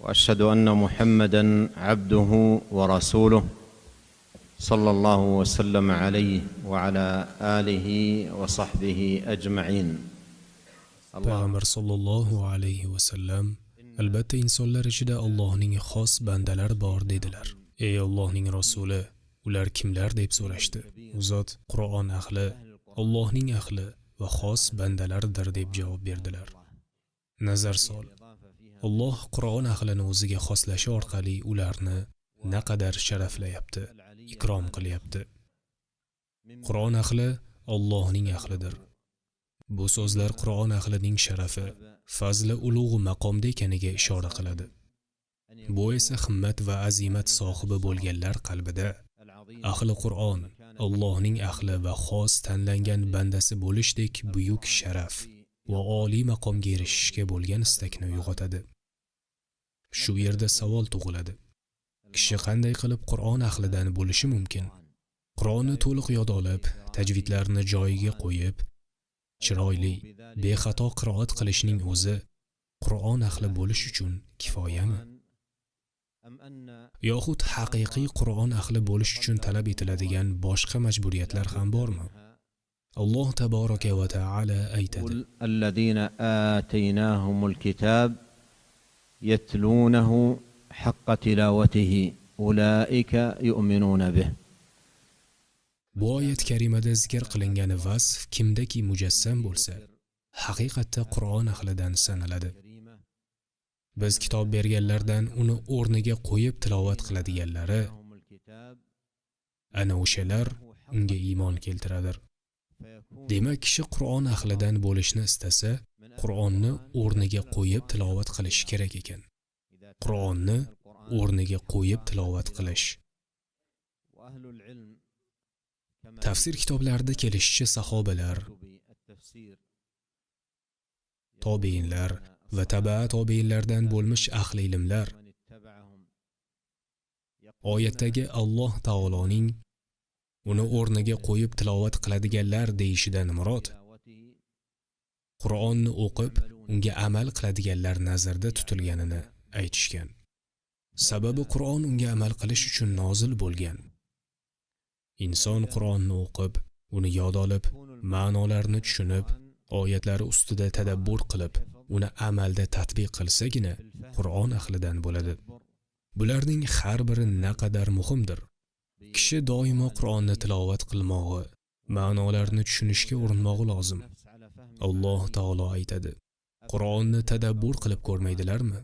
وأشهد أن محمدا عبده ورسوله صلى الله وسلم عليه وعلى آله وصحبه أجمعين. Payg'ambar sollallohu alayhi vasallam: "Albatta, insonlar ichida Allohning xos bandalari bor", dedilar. "Ey Allohning rasuli, ular kimlar?" deb so'rashdi. U zot: "Qur'on ahli, Allohning ahli va xos bandalaridir", deb javob berdilar. Nazar sol. Alloh Qur'on ahlini o'ziga xoslashi orqali ularni naqadar sharaflayapti, ikrom qilyapti. Qur'on ahli Allohning ahlidir. Bu so'zlar Qur'on ahlining sharafi, fazli ulug' maqomda ekaniga ishora qiladi. Bu esa himmat va azimat sohibi bo'lganlar qalbida ahli Qur'on, Allohning ahli va xos tanlangan bandasi bo'lishdek buyuk sharaf va oliy maqomga erishishga bo'lgan istakni uyg'otadi. Shu yerda savol tug'iladi. Kishi qanday qilib Qur'on ahlidan bo'lishi mumkin? Qur'onni to'liq yod olib, tajvidlarni joyiga qo'yib, chiroyli, bexato qiroat qilishning o'zi Qur'on ahli bo'lish uchun kifoyami? Yoxud haqiqiy Qur'on ahli bo'lish uchun talab etiladigan boshqa majburiyatlar ham bormi? Alloh taboraka va taala aytadi: الذين آتيناهم الكتاب يتلونه حق تلاوته أولئك يؤمنون به. Bu oyat karimada zikr qilingan vasf kimdaki mujassam bo'lsa, haqiqatda Qur'on ahlidan sanaladi. Biz kitob berganlardan uni o'rniga qo'yib tilovat qiladiganlari, ana o'shalar unga iymon keltiradir. Demak, kishi Qur'on ahlidan bo'lishni istasa, Qur'onni o'rniga qo'yib tilovat qilishi kerak ekan. Qur'onni o'rniga qo'yib tilovat qilish. وأهل العلم Tafsir kitoblarida kelishicha, sahobalar, tobeinlar va tabaa tobeinlardan bo'lmish ahli ilmlar oyatdagi Alloh taoloning uni o'rniga qo'yib tilovat qiladiganlar deyishidan murod Qur'onni o'qib, unga amal qiladiganlar nazarda tutilganini aytishgan. Sababi Qur'on unga amal qilish uchun nozil bo'lgan. Inson Qur'onni o'qib, uni yod olib, ma'nolarini tushunib, oyatlari ustida tadabbur qilib, uni amalda tatbiq qilsagina Qur'on ahlidan bo'ladi. Bularning har biri naqadar muhimdir. Kishi doimo Qur'onni tilovat qilmog'i, ma'nolarini tushunishga urinmog'i lozim. Alloh taolo aytadi: "Qur'onni tadabbur qilib ko'rmaydilarmi?"